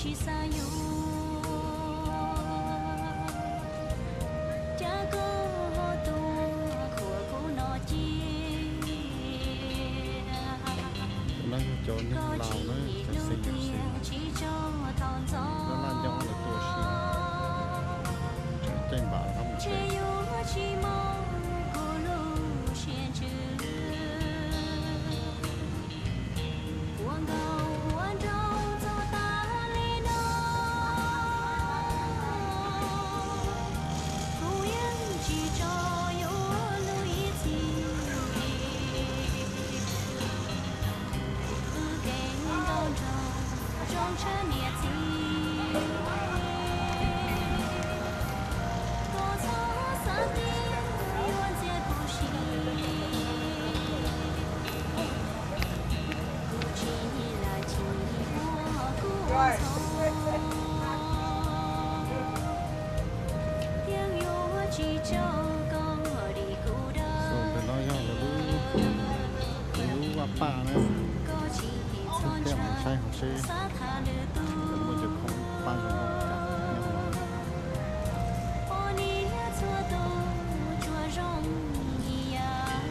Tsis xav yuav, cas koj ho tuaj khuam kuv no cia. Tus no yog cov neeg laus na, cov senior citizen, tsis tso tau ntxov, laj laj nco lawv tuaj ua si, tseem ceeb npaum no mus ntshe. Ntshe yuav tsis mob kuv lub siab ntsws. Ua nkauj ua nraug txog tas li no, kuv yeej tsis tso yuav luag ib txhis. Wb kev nkauj nraug zoo tshaj niam txiv, koj txhob xav tias yuav ntxias kuv siab. Kuv tsis lam chim ua kuv ua ntxhov, thiab yuav tsis tso koj dim kuv dawb. Ntawm no yog lawv lub, lub vaj paj na. Koj tsis txhob ntshai, saib hauv seb muaj cov khoom paj zoo nkauj nyob hauv no. Poj niam txhua tus tsuas zoo ib yam,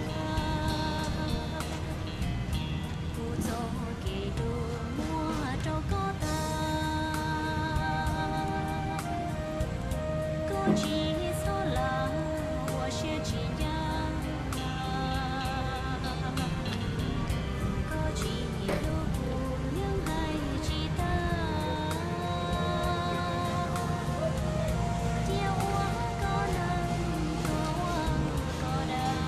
kuv txoj kev hlub muab rau koj tag. Koj tsis txhob lam ua siab tsis ncaj, koj tsis hlub kuv yeej hais tsis tag. Cia ua koj neeg, cia ua koj dag.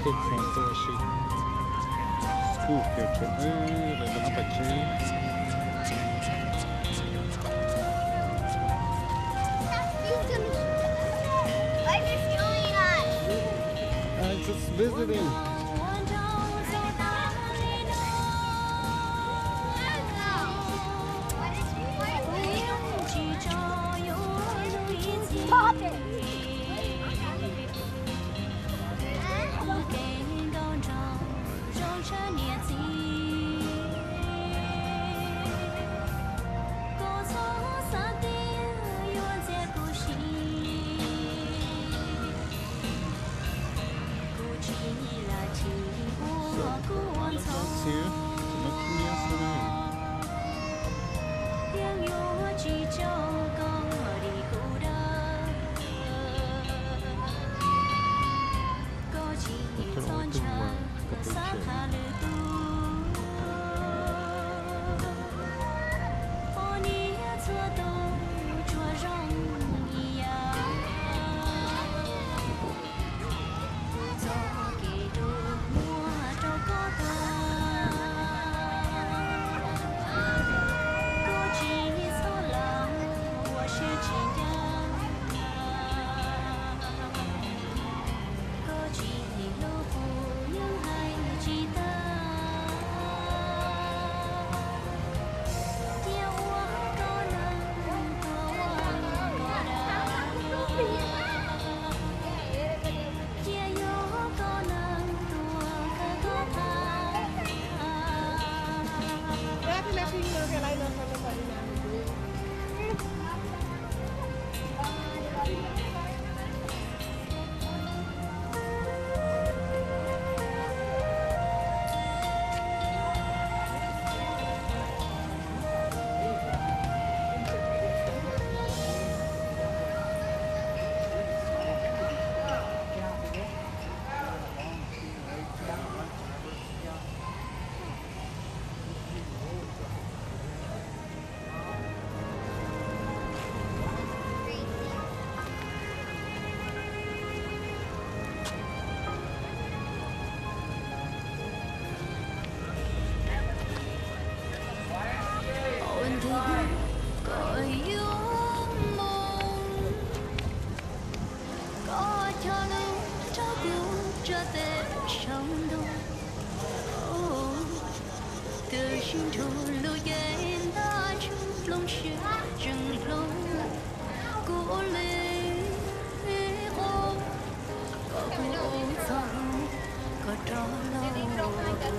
Cov niam thiab txiv tuaj ua si, kuj cov tsev, lawv cov no pais tsev. I'm just visiting. Stop it. Ua kev nkauj nraug zoo tshaj niam txiv, koj txhob xav tias yuav ntxias kuv siab. Kuv tsis lam chim ua kuv ua ntxhov, yeej yuav tsis tso koj dim kuv dawb. Sib nrug lub cev ntaj ntsug nplooj siab tseem hloov kuv li qub, kom kuv txog koj rov los ua kuv,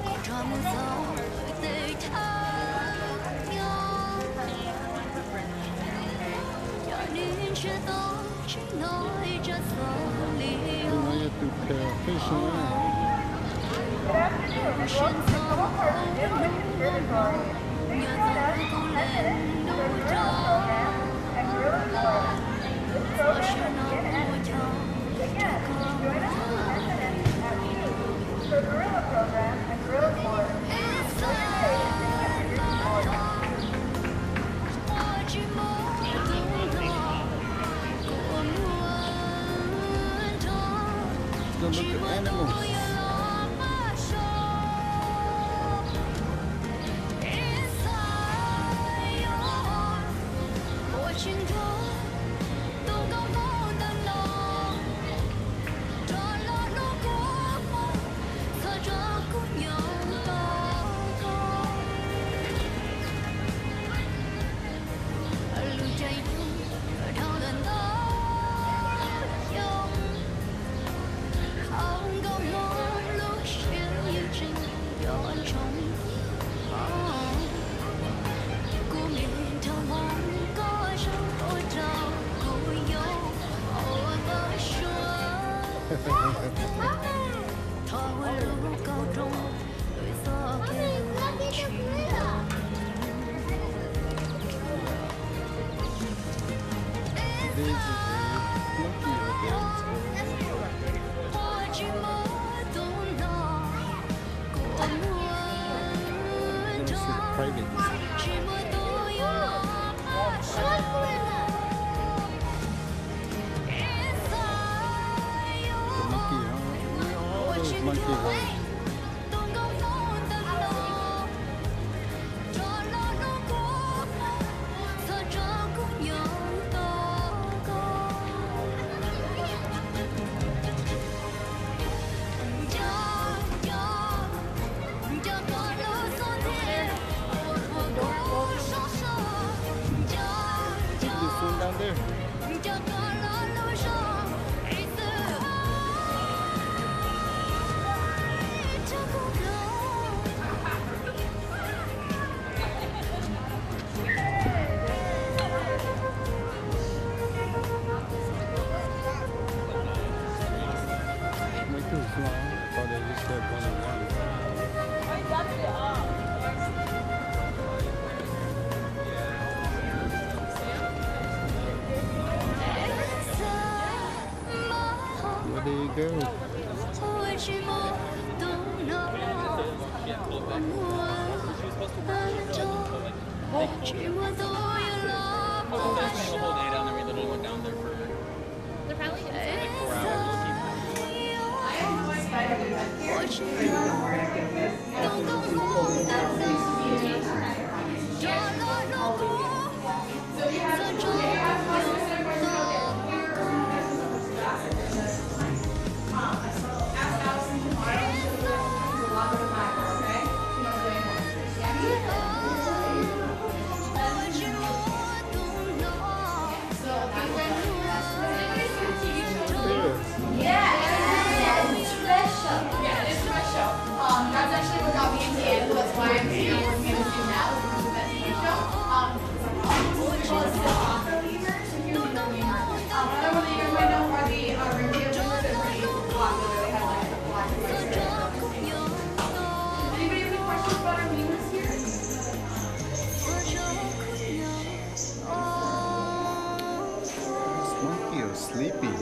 koj rov mus txog tej thaj nyob, cov neeg ntshiab tau tsis hnov ib tsab xov li. Tus no yog tus phim qhib soo na. Go look at animals. Lub caij nyoog dhau los ntau xyoo, hauv nkauj Hmoob lub siab yeej tseem nco ntsoov. Kuv me nraug Hmoob, koj zoo ua rau kuv yuav ua pab suav. Thov ua lub kauj rooj txoj kev tshwm sim. This is a monkey right there. This is private. The monkey, huh? Oh, monkey, huh? Keep the phone down there. Mấy tụi xuống, có để đi xe con. Where do you go? They're probably inside. Yes, special. Yeah, it is special. Um, that's actually what got me into it. That's why I'm here with you now. This is that special. Um, this is called the Author Lever. If you know the Lever. Um, another one that you guys might know are the, uh, Review Levers. They're pretty popular. They have, like, a lot of different stories. Does anybody have any questions about our levers here? This monkey is sleepy.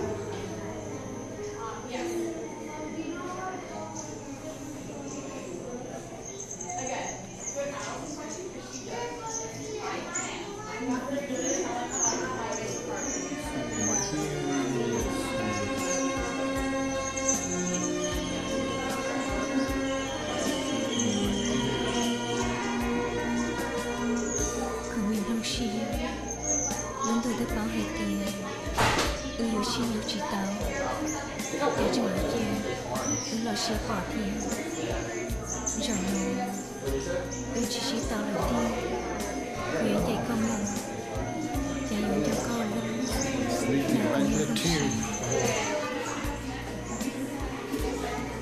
Kuv me nplooj siab, lub ntuj twb paub hais tias wb yuav sib nrug tsis tau, ces tseem yuav cia Los sis pom tias zaum no wb tsis sib tau lawm tiag, kuv yuav ncaim koj mus, ces yuav nco koj lub, kuv yuav zoo siab.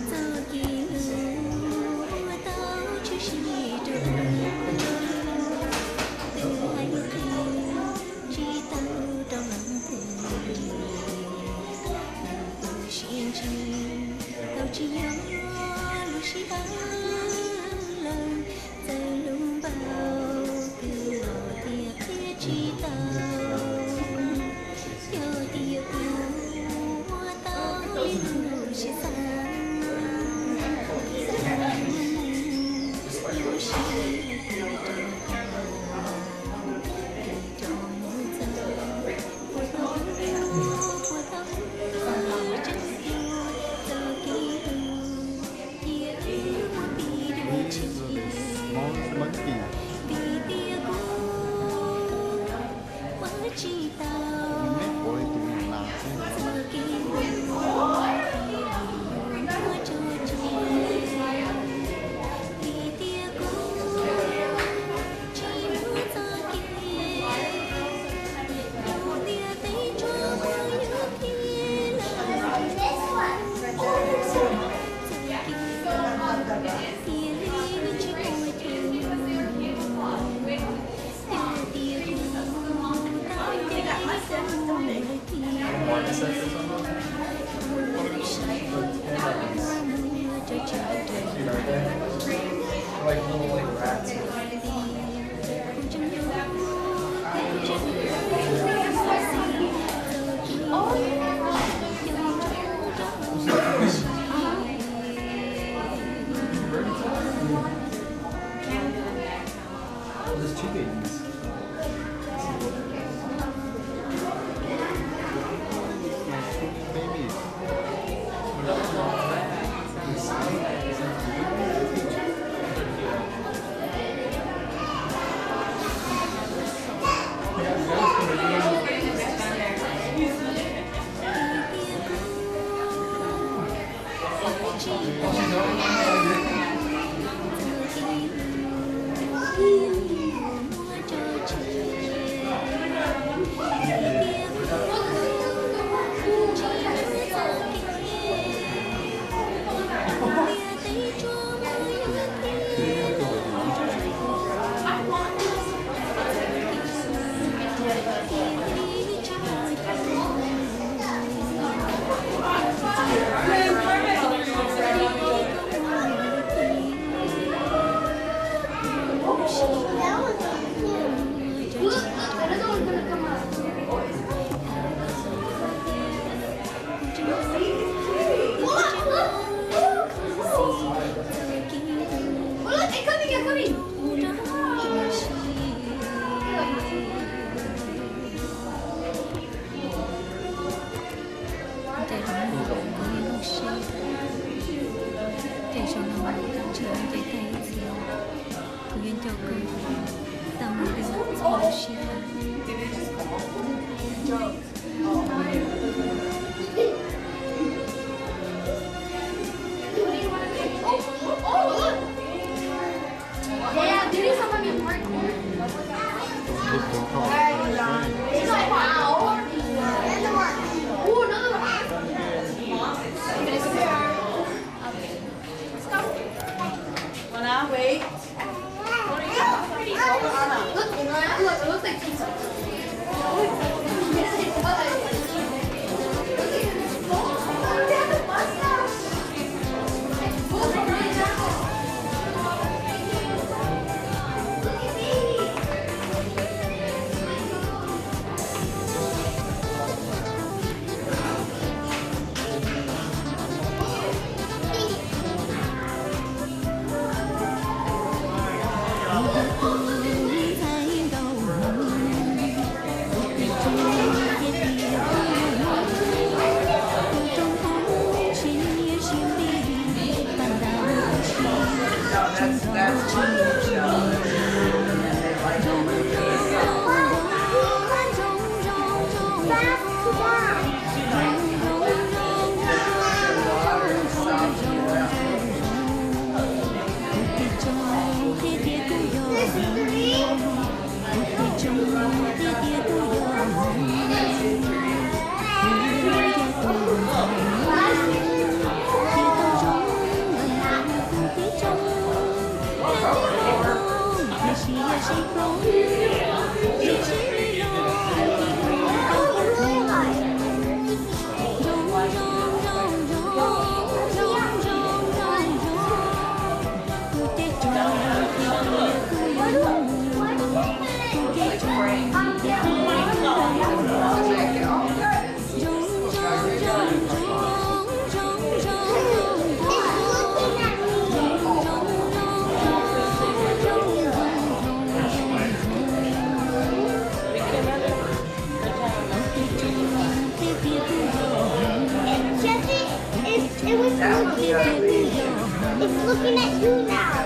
Txoj kev hlub uas tau tshwm sim rau tus hais tias tsis tau rau leej twg, tus sib ntsib tau tsis yog lub sij hawm lawm, txawm lub npaum twg los tias qhia tsis tau. Yog tias kuv ua tau li lub siab xav, lub siab tig rau, tig rau mus txog, puas tau hlub, puas tau hlub tseem dua txoj kev hlub, cia wb ua pib dua tshiab, vim tias kuv ua tsis tau txoj kev hlub, hlub tso tseg, vim tias kuv tsis muaj txoj kev, ntiaj teb tsuas muaj yus thiab lawm, txoj kev cia li tsis muaj chaw mus. Yog tias kuv tau nce tau mus lawm tiag, kuv lub siab mus tso tseg rau tiag, kuv tseem yuav, kuv tseem yuav xav txog kev mus, yog rau lub siab. Ntev loo kuv yeej zoo siab, ces zaum no ntshe nce tag ib txhia, kuv yuav nco koj tau mus li txhua lub sij hawm. Jesse, it, it was looking at you. It's looking at you now.